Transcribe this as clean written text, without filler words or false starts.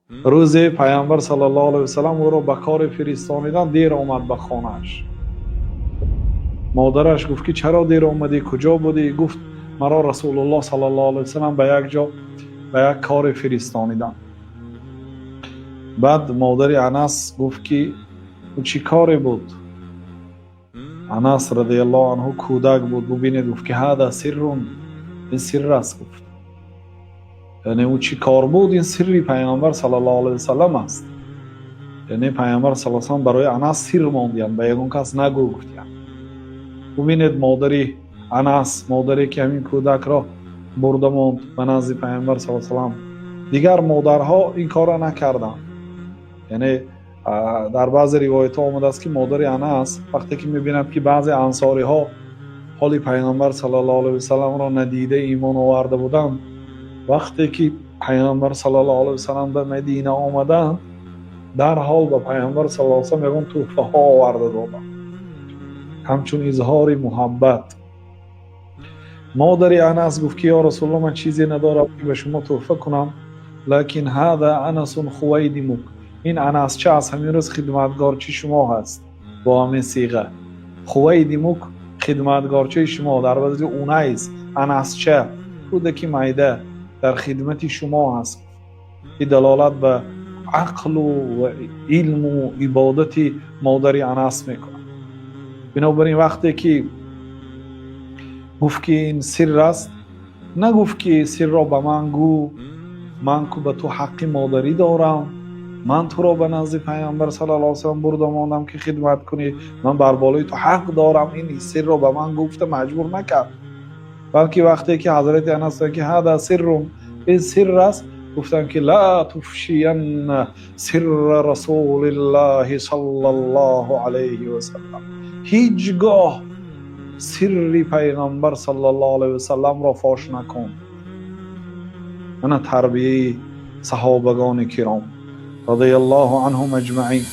Рӯзе Пайғамбар саллаллоҳу алайҳи васаллам ӯро ба коре фиристониданд, дер омад ба хонааш. Модараш гуфт, ки чаро дер омадӣ, куҷо будӣ? Гуфт: маро Расулуллоҳ саллаллоҳу алайҳи васаллам ба як ҷо ба як коре фиристониданд. Баъд модари Анас гуфт, ки ӯ чӣ коре буд? Анас радиаллоҳу анҳу кӯдак буд. Бубинед, гуфт, ки ҳада сиррун, ин сирр аст, гуфт. Яъне ӯ чӣ кор буд, ин сирри Пайғамбар саллаллоҳу алайҳи васаллам аст. Яъне Пайғамбар саллаллоҳу алайҳи васаллам барои Анас сир мондиянд, ба ягон кас нагӯ гуфтиянд. Бубинед, модари Анас, модаре ки ҳамин кӯдакро бурда монд ба назди Пайғамбар саллаллоҳу алайҳи васаллам. Дигар модарҳо ин корро накарданд. Яъне дар баъзе ривоятҳо омадааст, ки модари Анас вақте ки мебинад, ки баъзе ансориҳо ҳоли Пайғамбар саллаллоҳу алайҳи васалламро надида имон оварда буданд, вақте ки Пайғамбар саллаллоҳу алайҳи васаллам ба Мадина омаданд, дарҳол ба Пайғамбар саллаллоҳу алайҳи васаллам ягон тӯҳфаҳо оварда доданд, ҳамчун изҳори муҳаббат. Модари Анас гуфт, ки ё Расулуллоҳ, ман чизе надорам, ки ба шумо тӯҳфа кунам, лакин ҳада Анасун хувайдимук, ин Анасча аз ҳамин рӯз хидматгорчи шумо ҳаст. Бо ҳамин сиға хувайдимук, хидматгорчаи шумо, дар баъзи унайс, Анасча, кӯдаки майда дар хидмати шумо ҳаст. Ин далолат ба ақлу ва илму ибодати модари Анас мекунад. Бинобар ин, вақте ки гуфт, ки ин сирр аст, нагуфт, ки сирро ба ман гӯ, ман ку ба ту ҳаққи модарӣ дорам, ман туро ба назди Пайғамбар саллаллоҳу алайҳи васаллам бурда мондам, ки хидмат кунӣ, ман бар болои ту ҳақ дорам, ин сирро ба ман гуфта маҷбур накард, балки вақте ки ҳазрати Анас гуфтанд, ки ҳада сиррун, ин сирр аст, гуфтанд, ки ла туфшиянна сирра расулиллаҳи саллаллоҳу алайҳи васаллам, ҳеҷ гоҳ сирри Пайғамбар саллаллоҳу алайҳи васалламро фош накун. Ана тарбияи саҳобагони киром радиаллоҳу анҳум аҷмаин.